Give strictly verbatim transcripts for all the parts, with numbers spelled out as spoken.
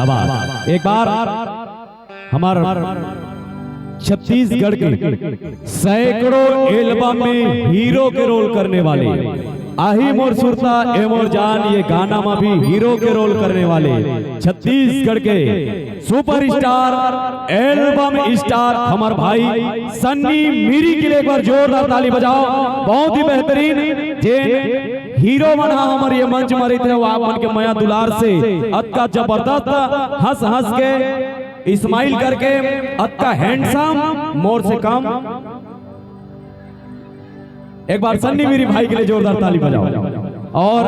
आभार। एक बार हमर छत्तीसगढ़ के सैकड़ों एल्बम में हीरो के रोल करने वाले आही मोर सुरता ए मोर जान, ये गाना में भी हीरो के रोल करने वाले छत्तीसगढ़ के सुपरस्टार, एल्बम स्टार हमर भाई सन्नी मिरी के लिए एक बार जोरदार ताली बजाओ। बहुत ही बेहतरीन जेन हीरो मन हा हमर ये मंच में रहिथे, वो आप मन के मया दुलार से अतका जबरदस्त हंस हंस के स्माइल करके अतका हैंडसम मोर से कम। एक बार सन्नी मिरी भाई के लिए जोरदार ताली बजाओ। और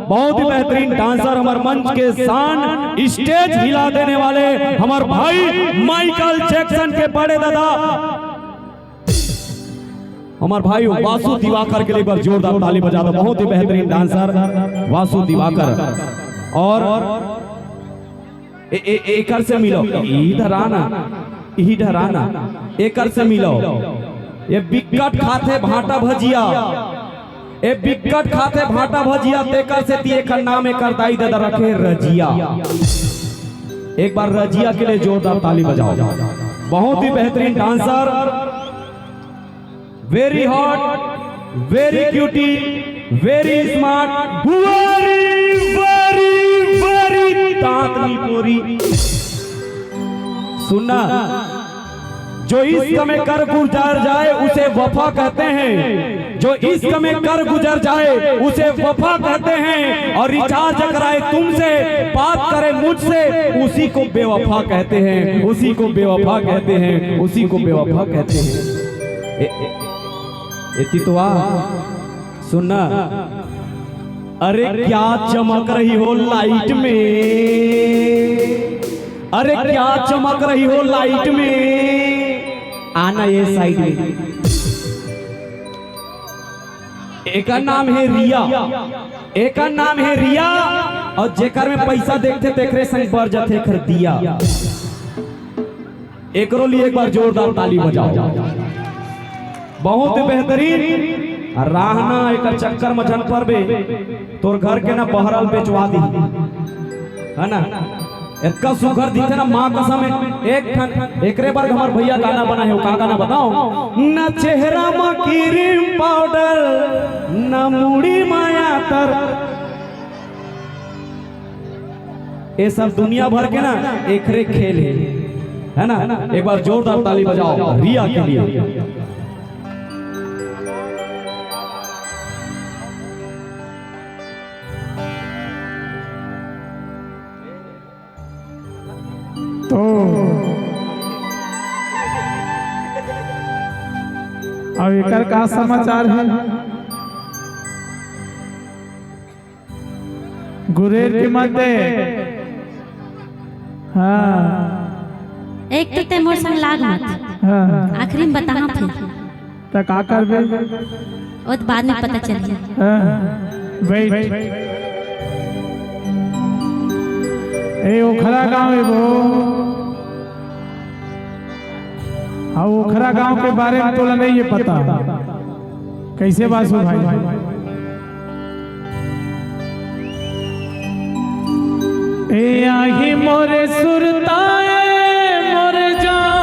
बहुत ही बेहतरीन डांसर, हमर मंच के शान, स्टेज हिला देने वाले हमर भाई माइकल जैक्सन के बड़े दादा, हमर भाई वासु दिवाकर के लिए एक बार जोरदार ताली बजा दो। बहुत ही बेहतरीन डांसर वासु दिवाकर। और ए, ए, एकर से मिलो, इधर आना, इधर आना, एकर से मिलो। ये बिक्कट खाथे भाटा भजिया, ए बिक्कट खाथे भाटा भजिया, तेकर से ती एकर नाम एकर दाई ददा रखे रजिया। एक बार रजिया के लिए जोरदार ताली बजाओ। बहुत ही बेहतरीन dancer, very hot, very cutie, very smart, very, very, very दांत नहीं पोरी। सुनना, जो इश्क में कर गुजर जाए उसे वफा कहते हैं, जो इश्क में कर गुजर जाए उसे वफा कहते हैं, और रिचार्ज कराए तुमसे, बात करे मुझसे, उसी को बेवफा कहते हैं, उसी को बेवफा कहते हैं, उसी को बेवफा कहते हैं। ए, ए, ए, तितवा, सुनना, अरे क्या चमक रही हो लाइट में, अरे क्या चमक रही हो लाइट में, आना ये साइड में। एकर नाम है रिया, एकर नाम है रिया, और जेकर में पैसा देखथे तेकरे संग बर जाथे एकर दिया। एकरो लिए एक बार जोरदार ताली बजाओ। बहुत ही बेहतरीन। रहना एकर चक्कर में झन परबे, तोर घर के ना बहरल बेचवा दी, है ना? इतना सुघर दिखे ना, माँ कसम है। एक ठन एकरे बर हमर भैया गाना बनाए हो, का गाना बताओ? ना चेहरा में क्रीम पाउडर, ना मुड़ी में अतर, ये सब दुनिया भर के ना एकरे खेल है, है ना? एक बार जोरदार ताली बजाओ रिया के लिए। तो अब एकर का समाचार है? गुरेर की मत दे। हाँ। एक तो ते मोर संग लाग मत। हाँ। आखिरी में बताहा फिर। त का करबे? वो तो बाद में पता चलही। हाँ। बैठ। ए ओखरा गांव है वो। हाँ, ओखरा गांव के बारे में तोला नहीं ये पता। कैसे बासु भाई? ए आही मोरे सुरताए मोरे जान,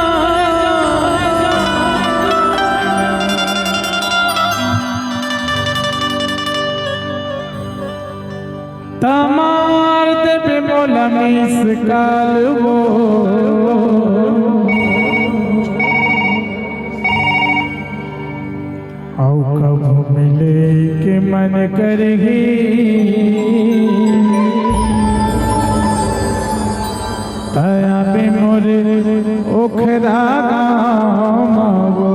त मार देबे मोला मिस कॉल वो। अउ कभू मिले के मन करही, त आबे मोर ओखरा गाँव वो।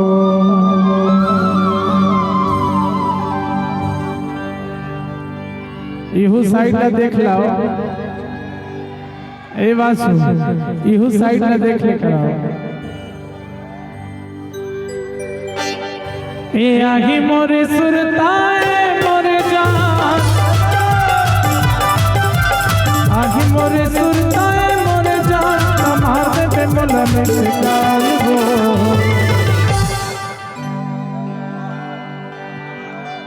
इहू साइड ला देख लाओ। ए बासु, इहू साइड ला देख ले करा। ए आही मोरे सुरताए मोरे जान, आही मोरे सुरताए मोरे जान, कमा देबे मोला मिस कॉल वो।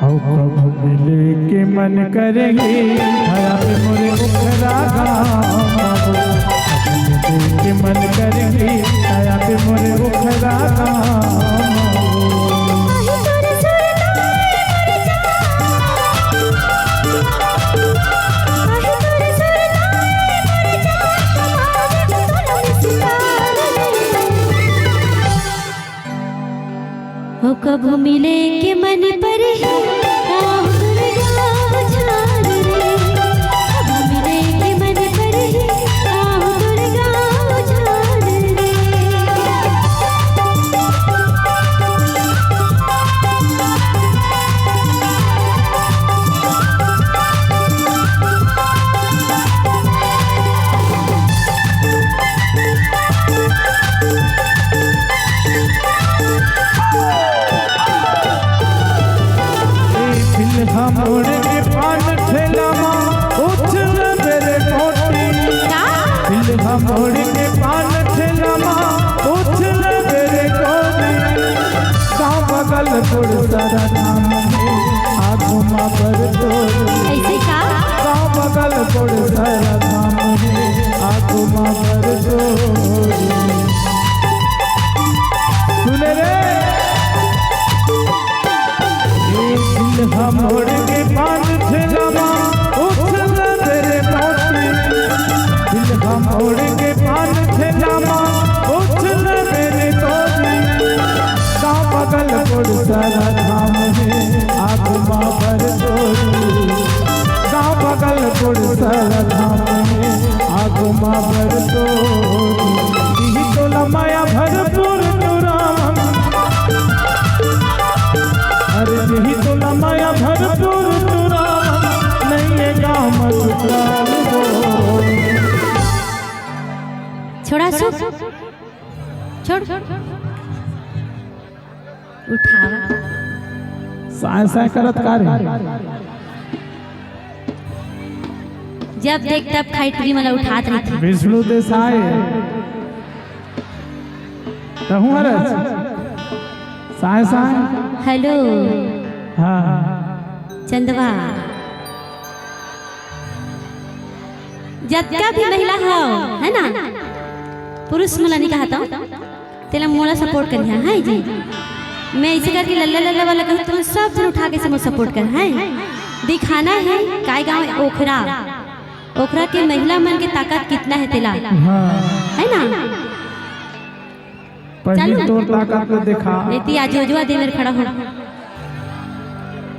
अउ कभू मिले के मन करही, हया पे मोरे ओखरा गाँव। के मन करही, दया पे मोरे ओखरा काम। हो कभू मिले के मन परही, आओ दुर्गा झार रे। कभू मिले के मन परही, आओ दुर्गा झार रे। ए, फिलहा मोड़ के पान ठेला मा उछल बेरे कोटी। का? फिलहा मोड़ के पान ठेला मा उछल बेरे कोटी। गाँव बगल कुड़सरा धाम हे, आगू मा बर तोरी। ऐसे का? गाँव बगल कुड़सरा धाम हे, आगू मा बर तोरी। सुने रे। ए दिल हा मोड़ के पान ठेला मा उछल बेरे कोटी। दिल हा मोड़ के पान ठेला मा उछल बेरे कोटी। गाँव बगल कुड़सरा धाम हे, आगू मा बर तोरी। गाँव बगल कुड़सरा धाम हे, आगू मा बर तोरी। दिही तोला मया भरपूर तू रावन। अरे दिही तोला मया भरपूर तू रावन। नइये गाँव मा सुतराल वो। छोड़ा सु। छोड़। उठावा। साय साय करत का रे? जब देख तब खाई टुरी मन ला उठात रहिथे। विष्णु देसाय। कहूँ हरस। साय साय। हेलो। हाँ। चंदवा। जतका भी महिला हो, है ना? पुरुष मन ला नहीं कहत हूँ। तेला मोला support करिहा, हैं जी? मैं ऐसे करके लल्ला लल्ला वाला कहूँ, तुम सब जन उठा के से मोला support कर, हैं? दिखाना है, काय गाँव ओखरा। ओखरा के महिला मन के ताकत कितना है तेला। हाँ। है ना? पहले चल। तोर ताकत को देखा। एती आजू अजुआ दे मेर खड़ा हो।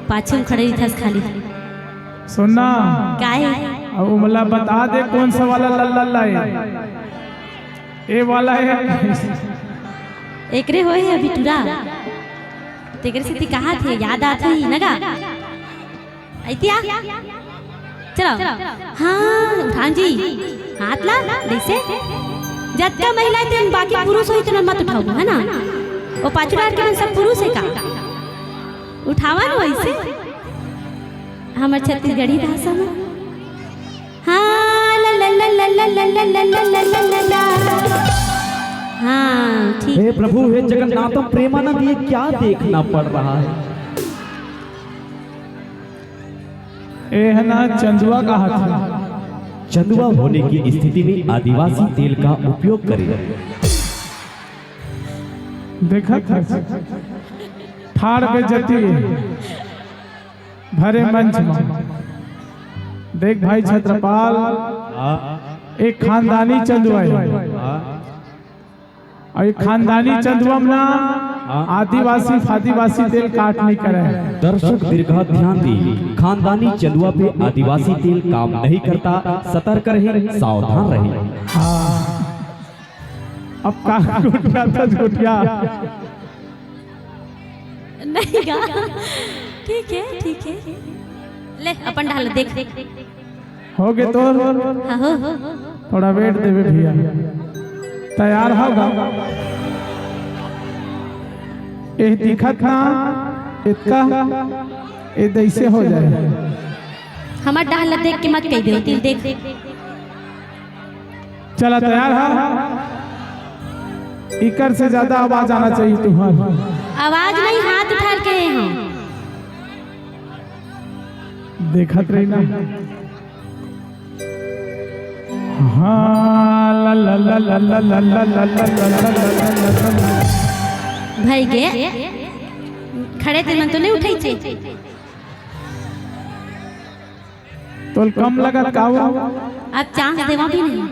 पाछू में खड़े रहिथस खाली। सुनना। काहे? अब मोला बता दे कौन सा वाला लल्ला लाए। ए वाला है। एकरे होए हे अभी टुरा। तेकरे सेती कहाथे, याद आत होही न गा। ऐतिया। चलो। हाँ, उठान जी। हाथ ला, जैसे। जतका महिला हे तेन बाकी पुरुष होही तेन मत उठाओ, है ना? वो पाछू डार के मन सब पुरुष हे का? उठावा न वैसे। हमर छत्तीसगढ़ी भाषा में। हाँ, ला, ला, ला। हाँ, ठीक। हे प्रभु, हे जगन्नाथम प्रेमानंद, ये क्या देखना पड़ रहा है? ए है ना चंदुआ का हाथ है। चंदुआ होने की स्थिति में आदिवासी तेल का उपयोग करें। देखत है। ठाड़ बेइज्जती। भरे मंच में। देख भाई छत्रपाल, हाँ। एक खानदानी चंदुआ है। हाँ। और ये खानदानी चंदुआ में ना हाँ। आदिवासी फादिवासी तेल काट नहीं करे। दर्शक दीर्घा ध्यान दी, खानदानी चंदुआ पे आदिवासी तेल काम नहीं करता, सतर्क रहें, सावधान रहें। हाँ। अब का गोठिया था गोठिया। नहीं गा। ठीक है, ठीक है। ले, अपन डाल देख। हो गे तो हाँ, हो। थोड़ा wait देवे भैया। तैयार होगा। ए दिखत ना, इतका, ए दैसे हो जाए। हमार डाल देख के मत कह दे, तिल देख। चला तैयार हा। इकर से ज्यादा आवाज आना चाहिए तुम्हार। आवाज नहीं, हाथ उठा के हैं। देखत रही ना। हाँ, भई गे, खड़े ते मन तो नहीं उठई चे। तोल कम लगत का वो? अब chance देवा भी नहीं।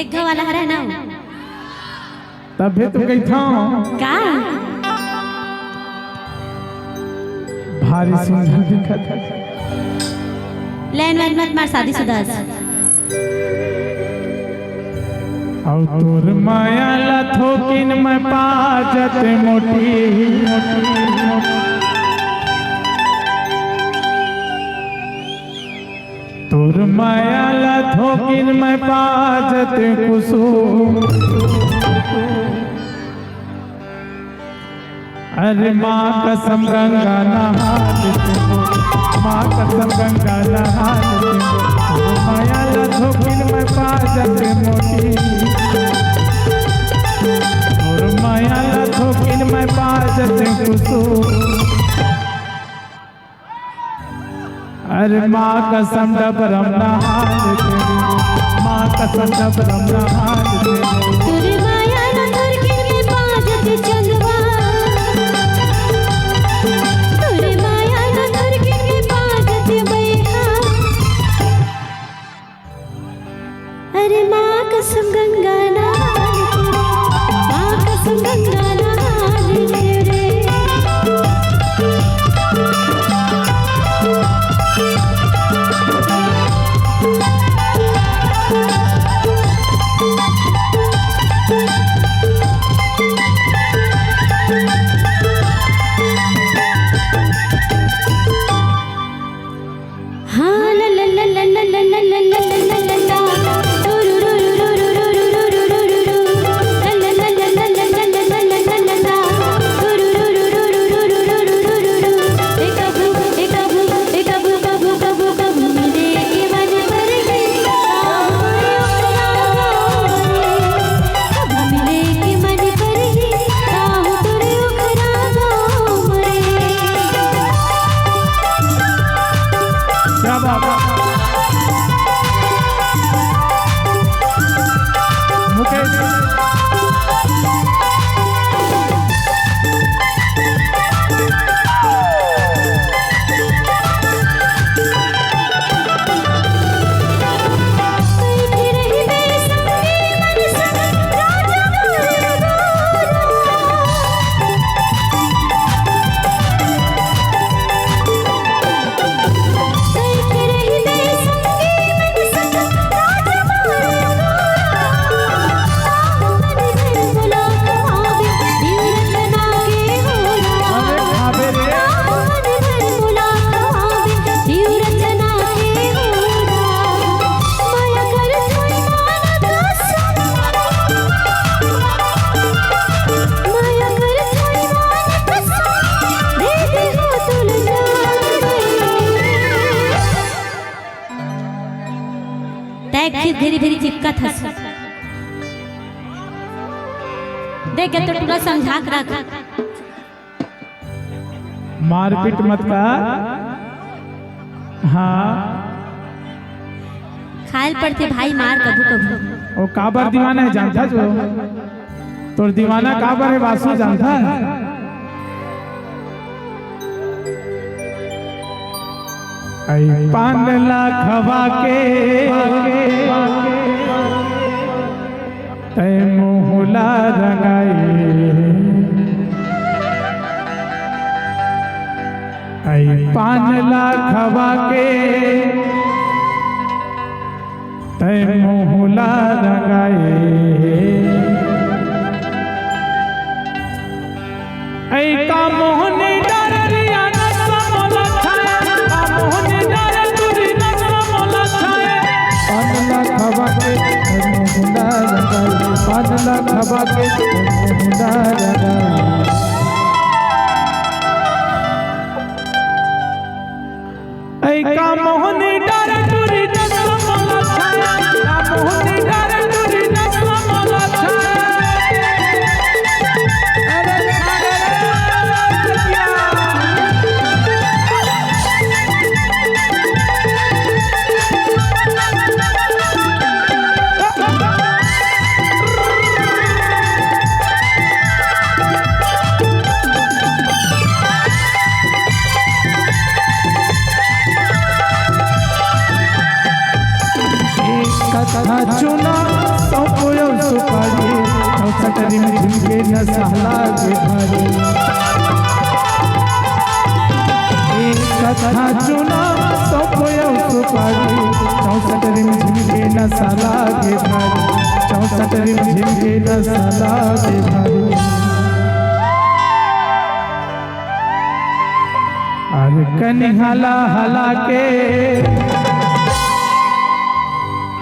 एक घा वाला हरे ना। तभे तो कहिथंव। का? भारी सुंदर दिखत हे। लाइन वाइन मत मार, शादीशुदा हस। अउ तोर माया ला थोकिन मैं पाजत मोटी, मोटी, मोटी। तोर माया ला थोकिन मैं पाजत कुसुम। अरे माँ कसम गंगा नहा लेते हो, माँ कसम गंगा नहा लेते हो। तोर माया ला थोकिन मैं पाजत मोटी, तोर माया ला थोकिन मैं पाजत कुसुम। अरे माँ कसम डबरम नहा लेते हो, माँ कसम डबरम नहा लेते हो। तोर माया ना तोर के पाजत चंदवा, तोर माया ना तोर के पाजत बैहा। अरे माँ कसम गंगा नहा लेते रे, माँ कसम गंगा नहा लेते रे। क्या बात है। मुकेश। तैं फिर धीरे धीरे चिपकत हस। देख गे तो टूरा समझा के रख। मारपीट मत कर। हाँ। खायल पड़थे भाई मार कभू कभू। वो काबर दीवाना हे जानथस वो? तोर दीवाना काबर हे वासु जानथस? अई पान ला खवा के तैं मुँह ला रंगाए, अई पान ला खवा के तैं मुँह ला रंगाए। ऐ का मोहनी डर रिया नशा मोला छाए, का मोहनी डर तुरी नशा मोला छाए। पान ला खवा के मुंडा रंगाई, पान ला खवा के मुंडा रंगाई। ऐ का मोहनी डर तुरी नशा मोला छाए, का मोहनी डर तुरी नशा मोला छाए। कथा चूना सौंफ अउ सुपारी, चौसठ रिमझिम के नशा लागे भारी। ए कथा चूना सौंफ अउ सुपारी, चौसठ रिमझिम के नशा लागे भारी, चौसठ रिमझिम के नशा लागे भारी। अरे कनिहा ला हला के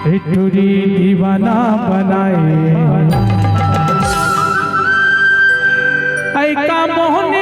ए टूरी दीवाना बनाए। ऐ का मोहन